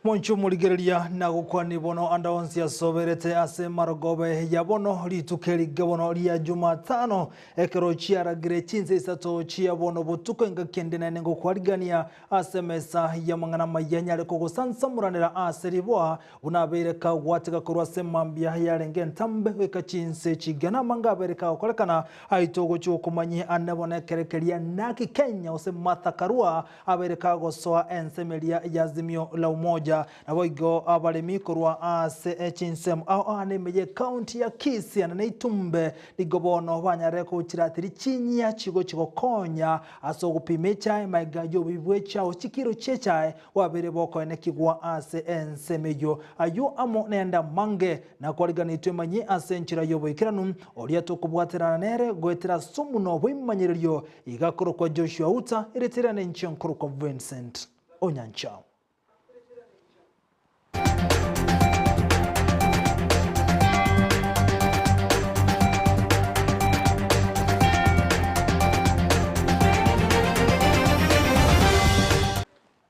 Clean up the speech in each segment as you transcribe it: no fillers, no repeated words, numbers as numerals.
Mwanche omorigereria na gokwania bono ande onsi asoberete ase marogobe ya bono rituko eri bono ria Jumatano, ekero chiaragire chinsa isato chia bono botuko engaki ende naende ngokwarigania ase emesa y'amang'ana amaya nyare kogosansamoranera ase riboa buna abeire kagwateka korwa ase mambia yarenge entambe goika chinsa echi igana amange abeire kagokorekana aito ogochia gokomanyia ane bono ekero keria naki Kenya gose Martha Karua Abeire kagosoa ensemo eria y'Azimio la Umoja. Naboigo abaremi korwa ase chinsemo ao ao na ime y'ecounty ya Kisii na Neitumbe nigo bono banyarire gochiratiri chinyia chigochi gokonya ase ogopima echae magega y'oboibi bw'echao chikiro chi'echae bwabeire bokoenekigwa ase ensemo eyio. Ayio amo nende amange nakwariganetwe emanyie ase enchera y'oboikeranu oria tokobwaterana nere goetera ase omonwa bw'ebimanyererio Iga akorokwa Joshua Uta, erieta riane inche nkorokwa Vincent Onyancha.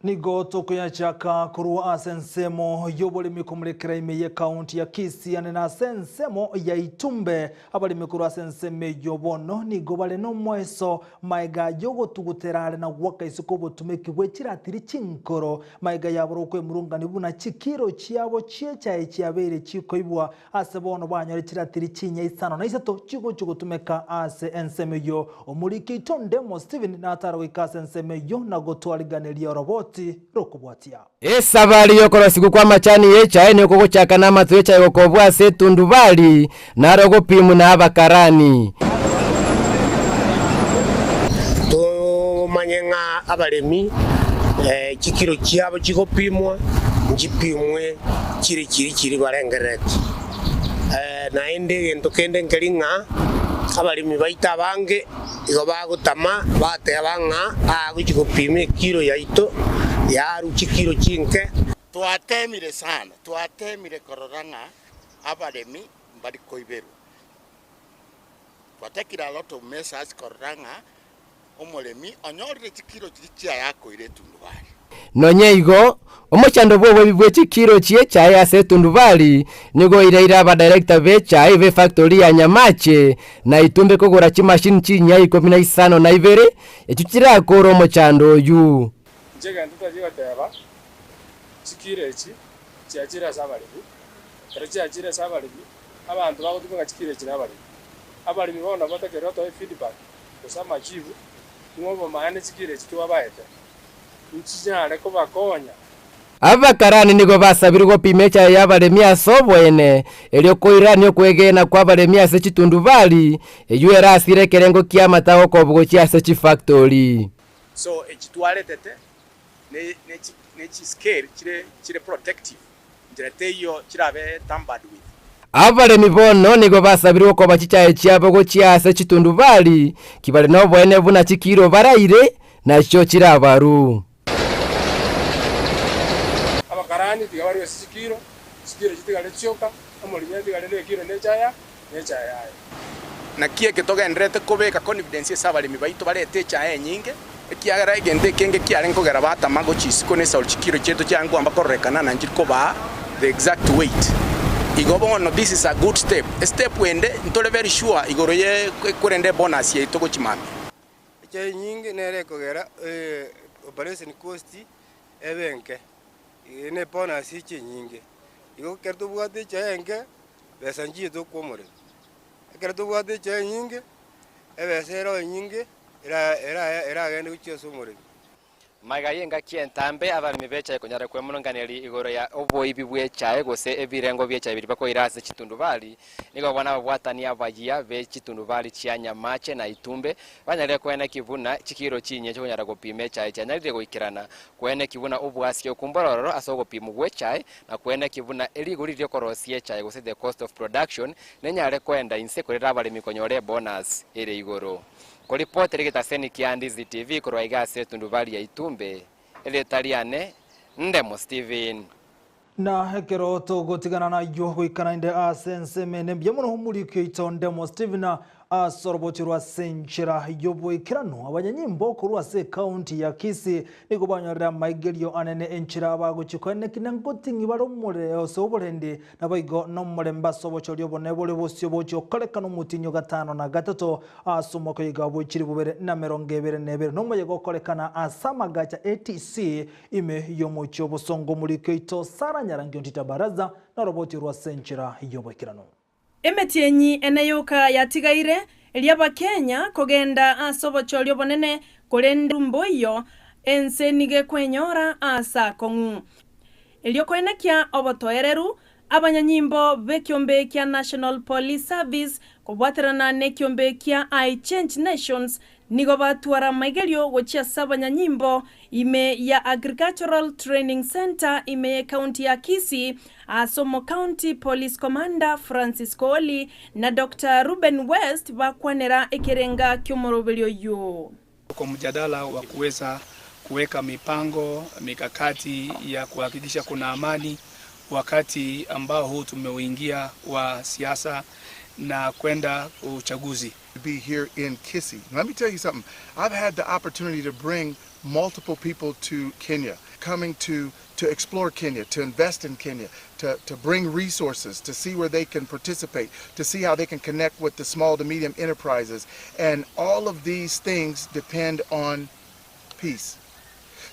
Nigo tokoyachaka korwa ase ensemo y'oboremi komurekera ime y'ecounty ya Kisii ande na ase ensemo ya Itumbe. Abaremi korwa ase ensemo eyio bono nigo bare nomoeso maega y'ogotugutera are na goaka isiko obotumeki bwe chiratiri chinkoro maega yaboro okwemurungania buna chikiro chiabo chi'echae chiabeire chikoibwa Ase bono banyore chiratiri chinyia isano na isato chigochia gotumeka ase ensemo eyio. Omoriki oito Ndemo Stephen natare goika ase ensemo eyio na gotwariganeria oroboti rokobwatia. Esabari y'okorosigwa kw'amachani y'echae nigo na amato y'echae gokobwa ase etundubari, naro ogopimwa na abakarani. Tomanye ng'a abaremi chikiro chiabo chigopimwa, nchipimwe chire chiri chiri barengereretie. Naende egento kende nkeri ng'a abaremi baito abange igo bagotama bateba ng'a aa gochia gopima ekiro yaito yarwa chikiro chinke. Twateemire sana, twateemire korora ng'a abaremi mbari koiberwa. Twatekire a lot of measures korora ng'a omoremi onyorire chikiro chiria chiaye akoira etundubari. Nonya igo, omochando bw'oboibi bwe chikiro chi'echae ase etundubari nigo oireire abadirector b'echae b'efactory ya Nyamache na Itumbe kogora chimashini chinyia ikomi na isano na ibere echio chirakore omochando oyio. Inche egento tachia goteba, chikiro echi chiachire ase abaremi, ekero chiachire ase abaremi, abanto bagotumeka chikiro echi nabaremi. Abaremi bono nabo batakeire gotoa efeedback gose amachibu ng'a obomaene chikiro echi twabaete nchinyare kobakonya. Abakarani nigo basabirwe gopima echaye y'abaremi ase oboene, erio koirania okwegena kw'abaremi ase chitundubari, eyio erasire ekerengo ki'amata gokobwa gochia ase chifactori. So echi twaretete ne ne chi scale chire chire protective nchera teiyo chirabe tampered with. Abaremi bono nigo basabirwe koba chichae chiabo gochia ase chitundubari, kibare noboene buna chikiro baraire, nachio chirabaru. Abakarani tiga barue ase chikiro, chikiro chitigare chioka, omorimi atigare nekiro nechaya, nechaya yaye. Naki eke togendererete kobeka confidence ase abaremi baito barete echae enyinge, ekiagera egento ekenge kiarenge kogera batama gochia isiko ne esauri chikiro chiaito chiarenge koamba kororekana na nchiri kobaa the exact weight. Igo bono this is a good step. Estep ende ntore very sure igoro ye korende ebonus yaito gochia mambia. Echae enyinge nere ekogera operation cost ebe enke, ne ebonus eche enyinge. Igo ekero tobwate echae enke, besa nchiete okwa omorero. Ekero tobwate echae enyinge, ebesa ero enyinge eragende gochia ase omoremi. Magega y'engaki entambe abaremi b'echae konyara kwemurunganeria igoro ya oboibi bw'echae gose ebirengo bi'echae biria bakoira ase chitundubari, nigo bono ababwatani abayia be chitundubari chia Nyamache na Itumbe banyarire koenekia buna chikiro chinyia chikonyara gopima echae chianyarire goikerana, koenekia buna obwasio okumbora ororo ase ogopimwa gw'echae, na koenekia buna erigori ri'okorosia echae gose the cost of production nenyare koenda inse korera abaremi konyora ebonus ere igoro. Koripotera egetaseni kia Ndizi TV korwa iga ase etundubari ya Itumbe, erieta riane Ndemo Steven. Na ekero togotigana nayio goika naende ase ensemo ende mbuya mono omoriki oito Ndemo Steven. Ase oroboti rwa ase enchera y'oboikeranu, abanyanyimbo korwa ase ekaunti ya Kisii nigo banyorire amaigerio anene enchera abagochia koeneki na ngoting'i bare omore ase oborendi naboigo nomorembe ase obochori obonene bore bosio bochia gokorekana omotienyi o gatano na gatato ase omwaka oiga bwe chilifu bibere na emerongo ebere na ebere nomoyega okorekana ase amagacha ATC ime y'omochie obosongo omoriki oito Sarah Nyarangi Ontita Baraza noroboti orwa ase enchera y'oboikeranu. Emetienyi ene yoka yatigaire, eria Abakenya kogenda ase obochori obonene, korende mboiyo ense nigo ekwenyora aase akong'u. Erio koenekia obotoereru, abanyanyimbo b'ekiombe kia National Police Service kobwaterana n'ekiombe kia I Change Nations nigo batwara amaigerio gochia ase abanyanyimbo ime ya Agricultural Training Centre ime y'ecounty ya Kisii ase omocounty Police Commander Francis Kooli na Doctor Reuben West bakwanera ekerenga ki'omoroberio oyio. Kwa mjadala wa kuweza kuweka mipango mikakati ya kuhakikisha kuna amani wakati ambao huu tumeuingia wa siasa na kwenda uchaguzi. To be here in Kisii. Let me tell you something. I've had the opportunity to bring multiple people to Kenya, coming to, to explore Kenya, to invest in Kenya, to, to bring resources, to see where they can participate, to see how they can connect with the small to medium enterprises. And all of these things depend on peace.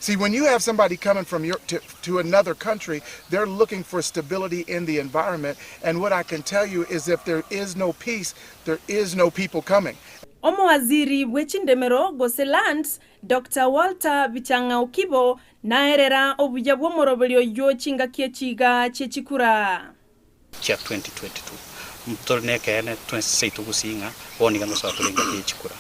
See, when you have somebody coming from your, to, to another country, they're looking for stability in the environment. And what I can tell you is if there is no peace, there is no people coming. Omowaziri bwe chindemero gose Lands, Doctor Walter Bichang'a Okibo naerera obuya bw'omoroberio oyio chingaki echi iga chie chikura. Chia 2022. Ntore nekeene twensi seito gusii ng'a bono iga nosoa tore engaki ye chikura,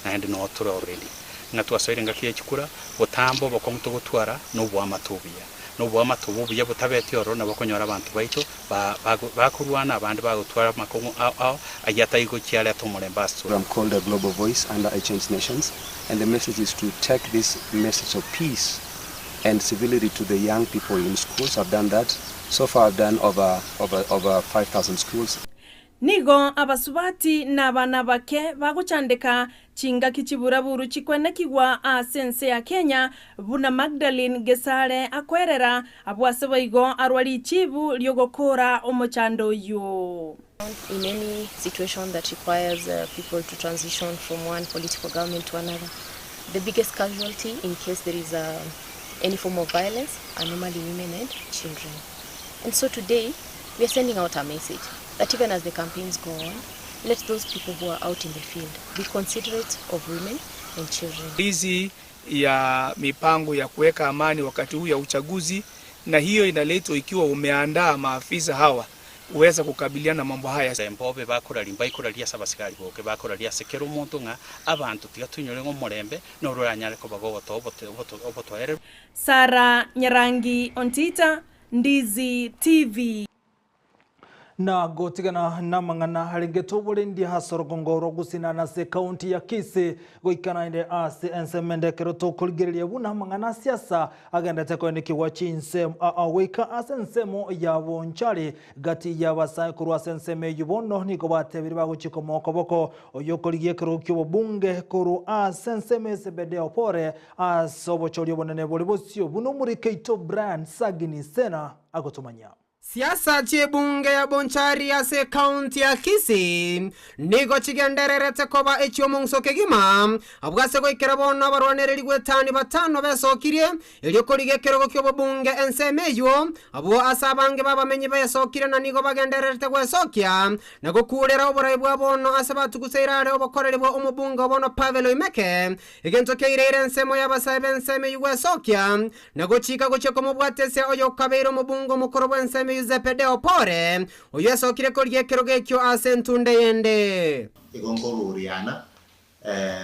naende noo tore already. Ng'a twasoire engaki ye chikura, botambe obokong'u togotwara na oboamate obuya. Na oboamate obo obuya botabeti ororo nabo okonyora abanto baito ba bago bakorwana abande bagotwara amakong'u ao ao ayio atari gochia arete omorembe ase tore. Program called a Global Voice under I Change Nations and the message is to take this message of peace and civility to the young people in schools. I've done that. So far I've done over, over, over 5,000 schools. Nigo abasubati na abana abake bagochandeka chingaki chiburaburu chikwenekigwa ase ense ya Kenya buna Magdalene Gesare akoerera abwo ase boigo arwa richibu riogokoora omochando oyio. In any situation that requires people to transition from one political government to another, the biggest casualty in case there is a, any form of violence are normally women and children. And so today, we are sending out a message that even as the campaigns go on, let those people who are out in the field be considerate of women and children. Hizi ya mipango ya kuweka amani wakati huu ya uchaguzi, na hiyo inaletwa ikiwa umeandaa maafisa hawa kuweza kukabiliana na mambo haya. Mbobe bakoraria mbaikoraria ase abasigari boke, bakoraria ase kera omonto ng'a abanto tiga toinyore ng'a omorembe noro oranyare koba gogotoa obote oboto obotoereru. Sarah Nyarangi Ontita, Ndizi TV. Na gotigana namang'ana arenge toborendi ase orogongo rwa Gusii ase ekaunti ya Kisii goika naende ase ensemo ende ekero tokorigereria buna amang'ana a siasa agendete koenekigwa chinsemo aa goika ase ensemo ya Bonchari gati y'abasae korwa ase ensemo eyio bono nigo batebire bagochia komoa okoboko oyio okorigia ekerogo ki'obobunge korwa ase ensemo ya Zebedeo Opore ase obochori obonene bore bosio buna omorikeito Brian Sagini Sena agotomanyia. Siasa chi'ebunge ya Bonchari ase ekaunti ya Kisii nigo chigendererete koba echi'omong'uso kegima, abwo ase goikera bono abarwanereri gw'etani batano besokirie erio korigia ekerogo ki'obobunge ensemo eyio, abwo ase abange b'abamenyi besokire na nigo bagendererete gwesokia na gokuurera oborai bwa bono ase batuguseire are obokoreri bwa omobunge o bono Pavel Oimeke, egento kiaireire ensemo y'abasae b'ensemo eyio gwesokia Na gochika gochia komobwatesia oyokabeire omobungo omokoro bw'ensemo eyio Zebedeo Pore, oyio esokire korigia ekerogo ekio ase entunda eyende. Igo nkoruriana,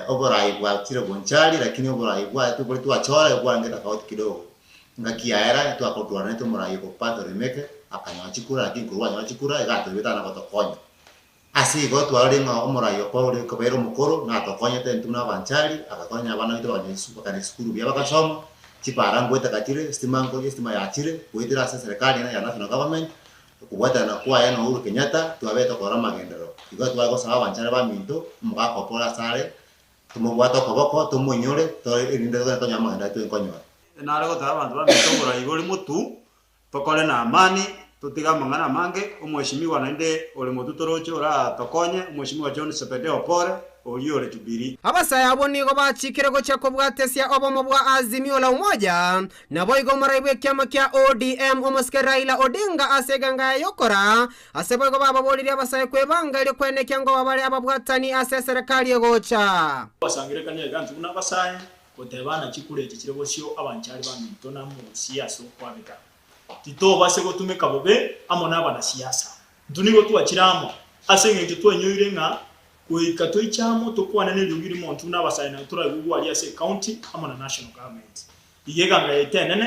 oborai bwachire bonchari lakini oborai bwaye bori twachora bwarenge tofauti kidogo. Engaki yaera twakotwaranete omorai oko Patrick Meke akanyora chikura lakini korwa anyora chikura iga atebete tana gotokonya. Ase igo twarorire ng'a omorai okwa ore kobeera omokoro natokonyete intwe buna abanchari, agakonya abana baito bakagenda chisukuru buya bagasoma, chipara ngoeteka chire, estima nkoria estima yachire, goetera ase eserekari eye ya national government, okobwatana kwaye na Uhuru Kenyatta, twabete tokora amagenderero. Igo tware gosaba abanchara baminto, omogaka opore asare, tomobwate okoboko, tomoinyore, tore erinde togende tonyore amagendo aye twenkonyora. Nare goteba abanto baminto oborai bore motu, tokore na amani, totige amang'ana amange, omweshimiwa naende ore motu toroche oratokonye, omweshimiwa John Sebedeo Opore, oria ore Jubilee. Abasae abwo nigo bachikire gochia kobwatesia obomo bwa Azimio la Umoja, naboigo omorai bw'ekiama kia ODM omosike Raila Odinga ase eganga yaye y'okora, ase boigo bababoririe abasae kwebanga erio kwenekia ngoba bare ababwatani ase eserekari egocha. Basangererekania iga intwe buna abasae, goteba ng'a chikura echi chire bosio abanchari baminto na mosie ase okwabeka. Titobase gotumeka bobe amo nabanasiasa. Intwe nigo twachire amo, ase engencho twainyoire ng'a goika toiche amo tokwane neriogi rimo intwe buna abasae na toraigwe gwaria ase ecounty amo na national government. Iga eganga yaito enene.